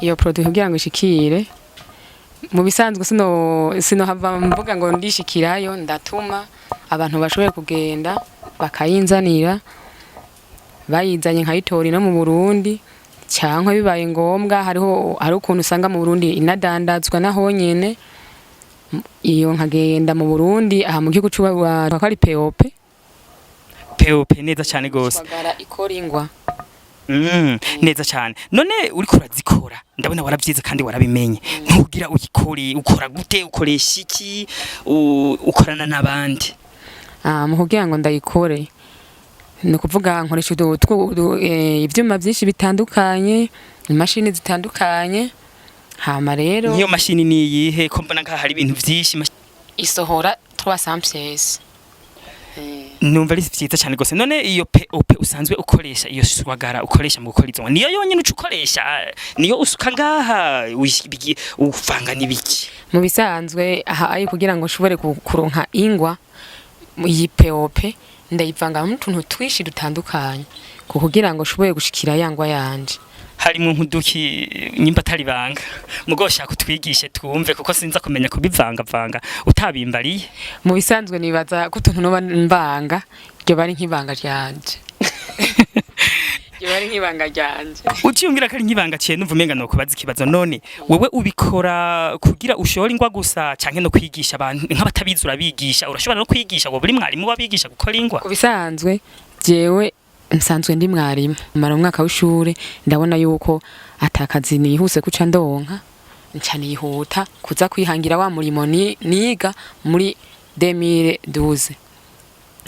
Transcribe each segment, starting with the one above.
Iyo produit kugira ngo ishikire mu bisanzwe, sino hava mvuga ngo ndishikirayo. Ndatuma abantu bashoboye kugenda bakayinzanira, bayizanye nkayitora ino mu Burundi, cyangwa bibaye ngombwa hariho hari ukuntu usanga mu Burundi inadandazwa naho nyene, iyo nkagenda mu Burundi aha mu gihugu c'u ko ari POP. POP, neza cyane gose. Ishwagara ikora ingwa. Neza cyane. None uriko urazikora, ndabona waravyize kandi warabimenye, ntugira uyikore, ukora gute? Ukoresha iki? Ukorana n'abandi? Ah, mu kugira ngo ndayikore, ni ukuvuga nkoresha ivyuma byinshi bitandukanye, imashini zitandukanye. Hama rero Nk'iyo mashini ni iyihe, ko mbona nkaho hari ibintu vyinshi? Isohora 300 pièces. Numva ari vyiza cyane gose. None iyo POP usanzwe ukoresha, iyo shwagara ukoresha mu gukora izo ngwa, niyo yonyene uca ukoresha? Niyo usuka ngaha, uvanga n'ibiki? Mu bisanzwe aha ayi kugira ngo nshobore kuronka ingwa, iyi POP ndayivanga n'utuntu twinshi dutandukanye kugira ngo nshobore gushikira ya ngwa yanje. Harimo nk'uduki, nyimba atari banga? Mugo shaka utwigishe twumve, kuko sinza kumenya kubivangavanga utabimbariye. Mu bisanzwe nibaza ko utuntu noba mbanga ryo bari nk'ibanga ryanje, ryo bari nk'ibanga ryanje. Uciyumvira ko ari nk'ibanga, ciye numva umenga no kubaza ikibazo. None wewe ubikora kugira ushore ingwa gusa, canke no kwigisha abantu nk'abatabizi urabigisha? Urashobora no kwigisha, wowe uri mwarimu wabigisha gukora ingwa? Ku bisanzwe jewe nsanzwe ndi mwarimu, mara umwaka w'ishure, ndabona yuko atakazi nihuse kuca ndonka, nca nihuta kuza kwihangira wa murimo niga muri 2012,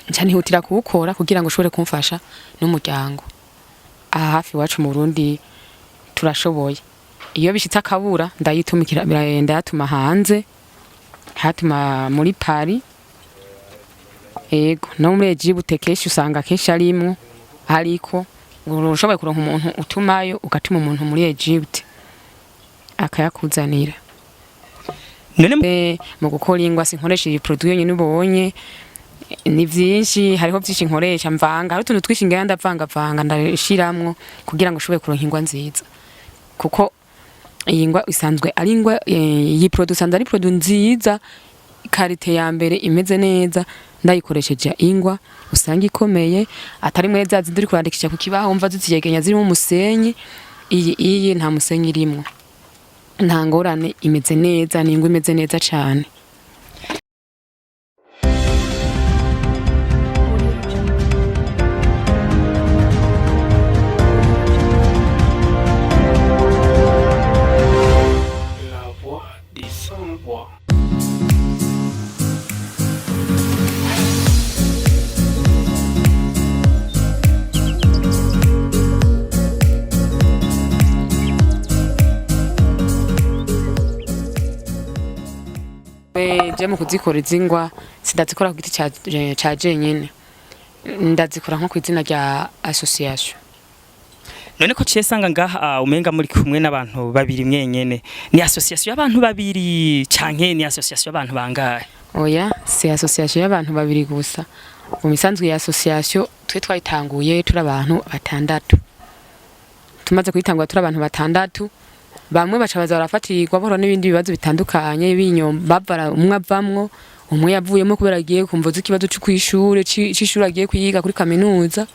nca nihutira kuwukora kugira ngo ushobore kumfasha n'umuryango. Aha hafi iwacu mu Burundi turashoboye. Iyo bishitse akabura, ndayitumikira, ndayatuma hanze, hatuma muri Paris, ego, no muri Egypte kenshi usanga kenshi arimwo. Ariko ushoboye kuronka umuntu utumayo, ugatuma umuntu muri Egypte akayakuzanira. None Mu gukora ingwa sinkoresha iyi produit yonyene ubonye, ni vyinshi, hariho vyinshi nkoresha mvanga, hari utuntu twinshi ngenda ndavangavanga ndashiramwo kugira ngo ushobore kuronka ingwa nziza, kuko iyi ngwa isanzwe ari ingwa, iyi produit isanzwe ari produit nziza, qualité ya mbere, imeze neza. Ndayikoresheje ingwa usanga ikomeye, atari mwe za zindi uri kurandikisha ku kibaho wumva ziziyegenya zirimo umusenyi. Iyi nta musenyi irimwo, nta ngorane, imeze neza, ni ingwa imeze neza cane. La voix des sans-voix. Je mu kuzikora izi ngwa sindazikora ku giti ca jenyene, ndazikora nko kw'izina rya association. None ko ciye sanga ngaha umenga muri kumwe n'abantu babiri mwenyene, ni association y'abantu babiri canke ni association y'abantu bangahe? Oya, si association y'abantu babiri gusa. Mu misanzwe ya association twe twayitanguye turi abantu batandatu. Tumaze kuyitangura turi abantu batandatu, bamwe baca baza barafatirwa buhoro n'ibindi bibazo bitandukanye, bavara umwe avamwo, umwe yavuyemo kubera agiye kumva ikibazo co kw'ishure, c'ishure agiye kwiga kuri kaminuza,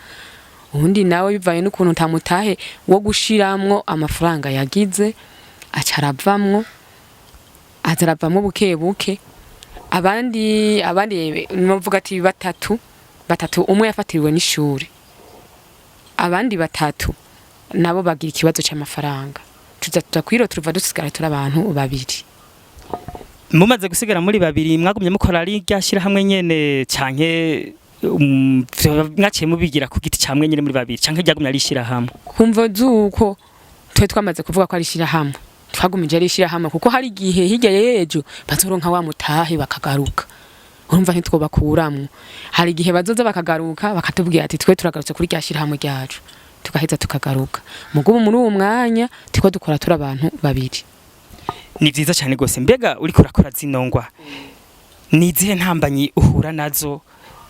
uwundi nawe bivanye n'ukuntu ntamutahe wo gushiramwo amafaranga yagize, aca aravamwo, aza aravamwo buke buke. Abandi novuga ati batatu, umwe yafatiriwe n'ishuri, abandi batatu nabo bagira ikibazo c'amafaranga, tuza tuja kwiro turuva dusigara turi abantu babiri. Mumaze gusigara muri babiri, mwagumye mukora ari rya shirahamwe nyene, canke mwaciye mubigira ku giti camwe nyene muri babiri, canke ryagumye ari ishirahamwe? Kumva zuko twe twamaze kuvuga ko ari ishirahamwe, twagumije ari ishirahamwe, kuko hari igihe hirya y'ejo bazoronka wa mutahe bakagaruka, urumva ntitwobakuramwo. Hari igihe bazoza bakagaruka bakatubwira ati twe turagarutse kuri rya shirahamwe ryacu, tugaheza tukagaruka. Mugubu muri uwo mwanya turiko dukora turi abantu babiri. Ni vyiza cyane gose. Mbega uriko urakora zino ngwa, ni izihe ntambanyi uhura nazo,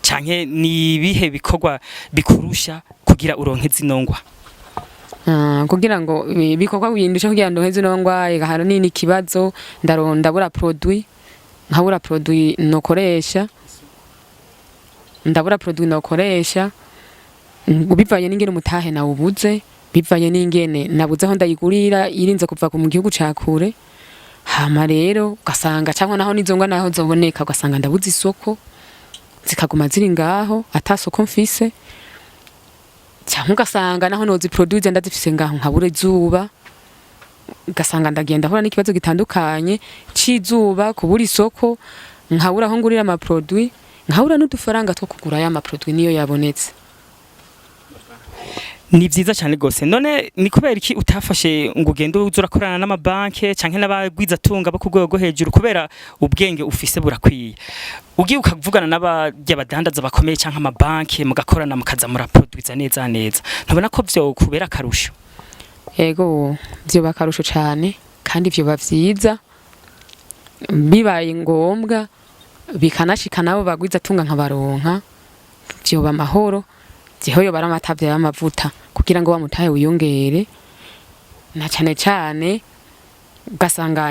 canke ni ibihe bikorwa bikurusha kugira uronke zino ngwa? Kugira ngo ibikorwa bindushe kugira ngo ndonke zino ngwa ahanini ikibazo ndabura produit, nkabura produit nokoresha, ndabura produit nokoresha bivanye n'ingene umutahe nawubuze, bivanye n'ingene nabuze aho ndayigurira, irinze kuva mu gihugu ca kure. Hama rero ugasanga cyangwa naho nizo ngwa naho zoboneka, ugasanga ndabuze isoko, zikaguma ziri ngaho ata soko mfise, cyangwa ugasanga naho nozi produit ndazifise ngaho nkabura izuba, ugasanga ndagenda ahura n'ikibazo gitandukanye c'izuba, kubura isoko, nkabura aho ngurira ama produit, nkabura n'udufaranga two kugura ya ma produit niyo yabonetse. Ni vyiza cyane gose. None ni kubera iki utafashe ngo ugende uza urakorana n'amabanke canke n'abagwizatunga bo ku rwego rwo hejuru? Kubera ubwenge ufise burakwiye, ugiye ukavugana n'abarya badandaza bakomeye canke amabanke, mugakorana, mukaza muraproduiza neza neza, ntubona ko vyo kubera akarusho? Ego, vyoba akarusho cane kandi vyoba vyiza bibaye ngombwa bikanashika nabo bagwizatunga nkabaronka, vyoba amahoro. Jeho yoba ari amatavya y'amavuta kugira ngo wa mutahe wiyongere, na cane cane ugasanga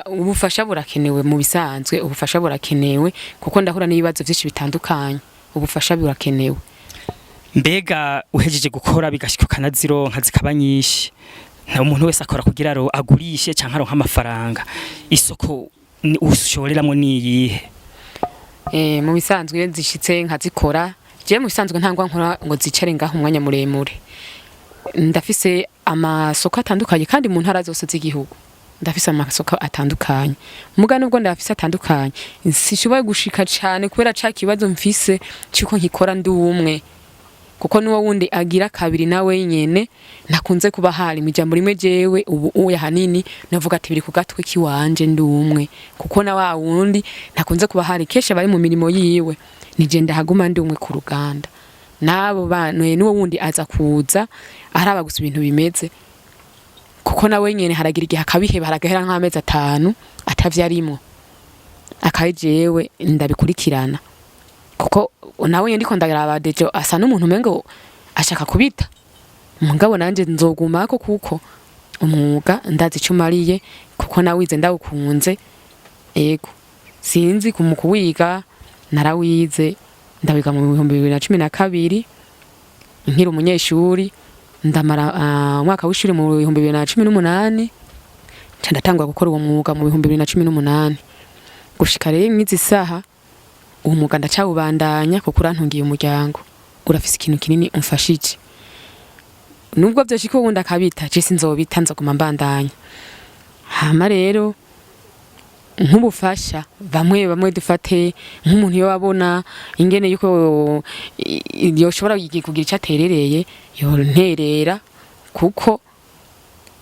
ubufasha burakenewe. Mu bisanzwe ubufasha burakenewe kuko ndahura n'ibibazo vyinshi bitandukanye, ubufasha burakenewe. Mbega uhejeje gukora bigashika ukanazironka zikaba nyinshi, nta umuntu wese akora kugira ngo agurishe canke aronke amafaranga, isoko ushoreramwo niyihe? Mu bisanzwe iyo zishitse nkazikora, jewe mu bisanzwe ntangwa nkora ngo zicare ngaho umwanya muremure. Ndafise amasoko atandukanye kandi mu ntara zose z'igihugu ndafise amasoko atandukanye. Muga nubwo ndafise atandukanye, sishoboye gushika cane kubera ca kibazo mfise c'uko nkikora ndi umwe, kuko nuwo wundi agira kabiri nawe nyene ntakunze kuba hari. Mu ijambo rimwe, jewe ubu uya hanini navuga ati biri ku gatwe kiwanje ndi umwe, kuko na wa wundi ntakunze kuba hari, kenshi abari mu mirimo yiwe, nije ndahaguma ndi umwe ku ruganda. Nabo bantu n'uwo wundi aza kuza araba gusa ibintu bimeze, kuko nawe nyene haragira igihe akabiheba, haragahera nk'amezi 5 atavyarimwo, akaye jewe ndabikurikirana, kuko nawe nyene ndiko ndaraba déjà asa n'umuntu umengo ashaka kubita. Mugabo nanje nzogumako kuko umwuga ndazi ico umariye, kuko nawize ndawukunze. Ego, sinzi mu kuwiga narawize, ndawiga mu 2012 nkiri umunyeshuri, ndamara umwaka w'ishuri mu 2018, nca ndatangura gukora uwo mwuga mu 2018 gushika rero mw'izi saha. Uwo mwuga ndacawubandanya kuko urantungiye umuryango, urafise ikintu kinini umfashije. Nubwo vyoshika uwundi akabita, je sinzobita, nzoguma mbandanya. Hama rero nk'ubufasha bamwe bamwe, dufate nk'umuntu iyo abona ingene yuko yoshobora kugira ico aterereye, yonterera, kuko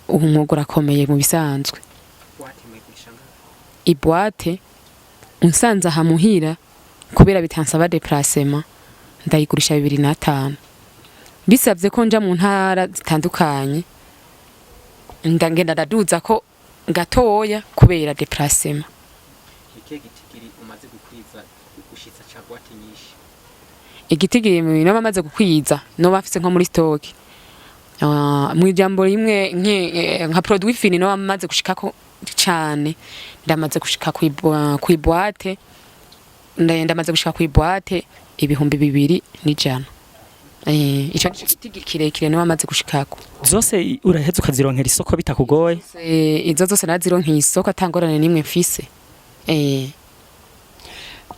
ubu mwuga urakomeye mu bisanzwe. I boîte unsanze aha muhira, kubera bitansaba déplacement, ndayigurisha 2500. Bisabye ko nja mu ntara zitandukanye, ndagenda ndaduza ko gatoya kubera déplacement. Ikihe gitigiri umaze gukwiza gushitsa ca boîte nyinshi? Igitigiri noba amaze gukwiza, noba afise nko muri stock, mu ijambo rimwe nka produit fini noba amaze gushikako cane, ndamaze gushika kw'i boîte, ndamaze gushika kw'i boîte 2100. Ico nico gitigiri kirekire noba amaze gushikako. Zose uraheza ukazironkera isoko bitakugoye? Izo zose nazironkeye isoko atangorane nimwe mfise.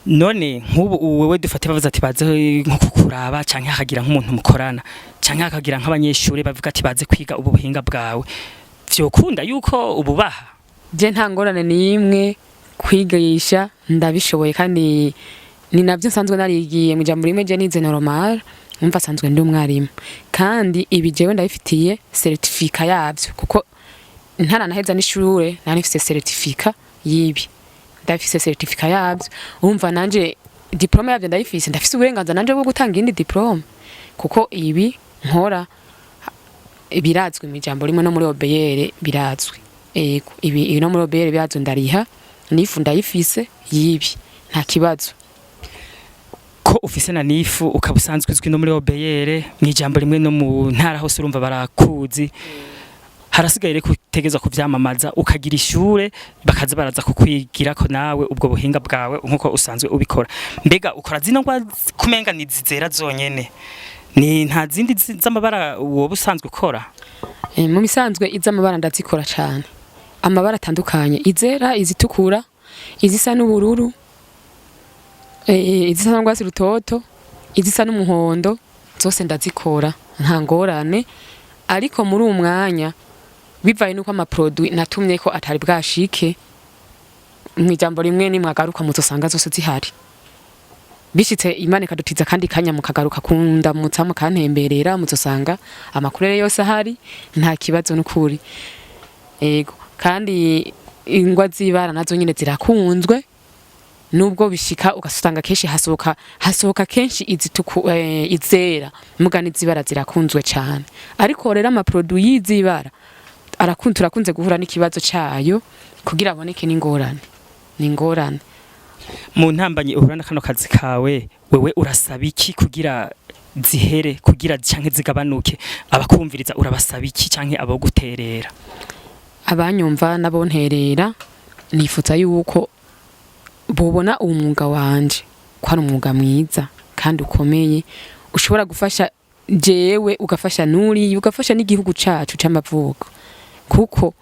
None nk'ubu wewe dufate bavuze ati baze nko kukuraba, canke hakagira nk'umuntu mukorana, canke hakagira nk'abanyeshuri bavuga ati baze kwiga ubu buhinga bwawe, vyokunda yuko ububaha? Je nta ngorane n'imwe, kwigisha ndabishoboye kandi ni navyo nsanzwe narigiye. Mu ijambo rimwe, je nize normal, umva asanzwe ndi umwarimu, kandi ibi jewe ndabifitiye certificat yavyo, kuko ntaranaheza n'ishure nari mfise certificat y'ibi, ndafise certificat yavyo. Urumva nanje diplôme yavyo ndayifise, ndafise uburenganzira nanje bwo gutanga iyindi diplôme, kuko ibi nkora birazwi. Mu ijambo rimwe, no muri OBR birazwi. Ego, ibi no muri OBR birazwi, ndariha n'ifu ndayifise yibi, nta kibazo. Ko ufise na nifu, ukaba usanzwe uzwi no muri OBR, mu ijambo rimwe no mu ntara hose urumva barakuzi. Harasigaye rero kutegezwa kuvyamamaza, ukagira ishure bakaza baraza kukwigirako nawe ubwo buhinga bwawe nkuko usanzwe ubikora. Mbega ukora zino ngwa kumenga ni zera zonyene, ni nta zindi z'amabara woba usanzwe ukora? Mu bisanzwe iz'amabara ndazikora cane, amabara atandukanye: izera, izitukura, izisa n'ubururu, izisa n'urwatsi rutoto, izisa n'umuhondo, zose ndazikora nta ngorane. Ariko muri uwu mwanya, bivaye nuko ama produits natumye ko atari bwashike, mw'ijambo rimwe nimwagaruka muzosanga zose zihari. Bishitse Imana ikadutiza kandi kanya, mukagaruka kundamutsa, mukantemberera, muzosanga ama couleurs yose ahari, nta kibazo n'ukuri. Ego, kandi ingwa z'ibara nazo nyine zirakunzwe, nubwo bishika ugasanga kenshi hasohoka kenshi izituku, izera, muga n'izibara zirakunzwe cyane. Ariko rero ama produits y'izibara arakunze, turakunze guhura n'ikibazo cayo kugira aboneke, n'ingorane ni ingorane. Mu ntambanyi uhura na kano kazi kawe, wewe urasaba iki kugira zihere, kugira canke zigabanuke? Abakumviriza urabasaba iki, canke aboguterera? Abanyumva n'abonterera, nifuza yuko bobona uwo mwuga wanje ko ari umwuga mwiza kandi ukomeye, ushobora gufasha jewe, ugafasha nuriya, ugafasha n'igihugu cacu c'amavuko, kuko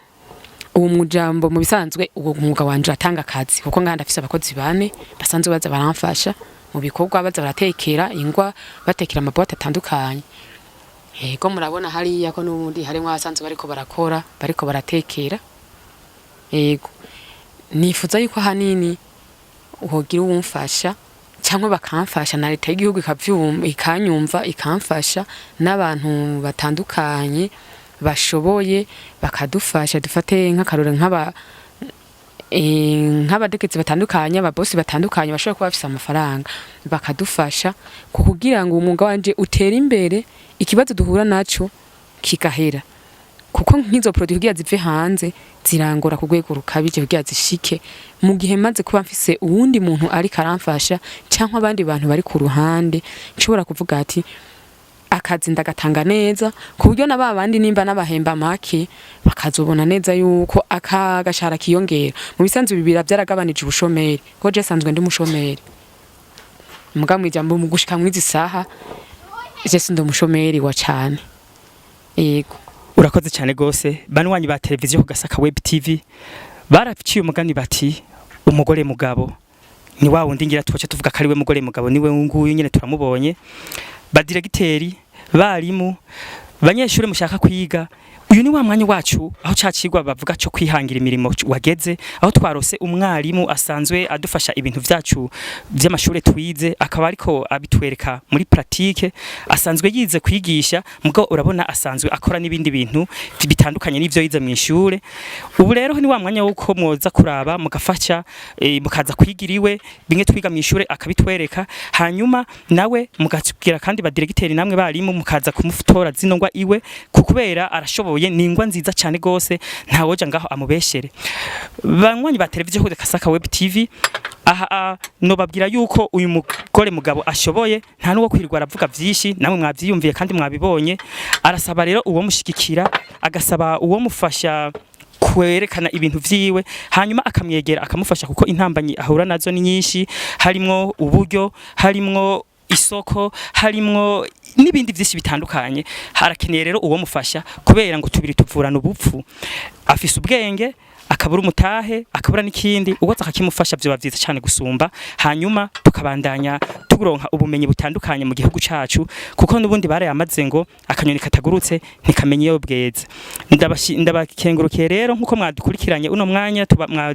uwo mujambo mu bisanzwe uwo mwuga wanje uratanga akazi, kuko ngaha ndafise abakozi bane basanzwe baza baramfasha mu bikorwa, baza baratekera ingwa, batekera ama boîtes atandukanye. Yego, murabona hariya ko n'ubundi harimwo abasanzwe bariko barakora, bariko baratekera. Yego, nifuza yuko ahanini wogira uwumfasha cyangwa bakamfasha, na leta y'igihugu ikavyumva, ikanyumva, ikamfasha, n'abantu batandukanye bashoboye bakadufasha. Dufate nk'akarore nk'abategetsi batandukanye, ababosi batandukanye bashobora kuba bafise amafaranga, bakadufasha kugira ngo umwuga wanje utere imbere, ikibazo duhura naco kigahera, kuko nk'izo produit kugira zive hanze zirangora ku rwego rukabije kugira zishike. Mu gihe maze kuba mfise uwundi muntu ariko aramfasha cyangwa abandi bantu bari ku ruhande, nshobora kuvuga ati akazi ndagatanga neza, ku buryo na ba bandi nimba n'abahemba make bakazobona neza yuko aka gashara kiyongera. Mu bisanzwe bibira byaragabanije ubushomeri, kuko je sanzwe ndi umushomeri, muga mwijambo mu gushika mwizi saha je sindi umushomeri wa cane. Yego. Urakoze cyane gose. Banywanyi ba televiziyo ku Gasaka Web TV, baraciye umugani bati umugore mugabo ni wa wundi. Ngira twace tuvuga ko ari we mugore mugabo, niwe nguyu nyene turamubonye. Badiregiteri, barimu, banyeshure mushaka kwiga, uyu ni wa mwanya wacu aho cacigwa bavuga cyo kwihangira imirimo wageze, aho twarose umwarimu asanzwe adufasha ibintu vyacu vy'amashure twize, akaba ariko abitwereka muri pratique. Asanzwe yize kwigisha, mugabo urabona asanzwe akora n'ibindi bintu bitandukanye n'ivyo yize mu ishure. Ubu rero ni wa mwanya wuko mwoza kuraba mugafasha, mukaza kwigira iwe bimwe twiga mu ishure akabitwereka, hanyuma nawe mugatubwira, kandi badiregiteri namwe barimu mukaza kumutora zino ngwa iwe, kukubera arashoboye. Ni ingwa nziza cyane gose, ntawoja ngaho amubeshere. Banywanyi ba televiziyo kuri Kasaka Web TV, aha nobabwira yuko uyu mugore mugabo ashoboye, nta nuwo kwirirwa aravuga vyinshi, namwe mwavyiyumviye kandi mwabibonye. Arasaba rero uwo mushigikira, agasaba uwo mufasha kwerekana ibintu vyiwe, hanyuma akamwegera akamufasha, kuko intambanyi ahura nazo ni nyinshi, harimwo uburyo, harimwo isoko, harimwo n'ibindi vyinshi bitandukanye. Harakeneye rero uwo mufasha, kubera ngo tubiri tuvurana ubupfu. Afise ubwenge, akabura umutahe, akabura n'ikindi. Uwoza akakimufasha vyoba vyiza cyane gusumba, hanyuma tukabandanya turonka ubumenyi butandukanye mu gihugu cacu, kuko n'ubundi barayamaze ngo akanyoni katagurutse ntikamenya iyo bweze. Ndabakengurukiye rero nkuko mwadukurikiranye uno mwanya tuba mwa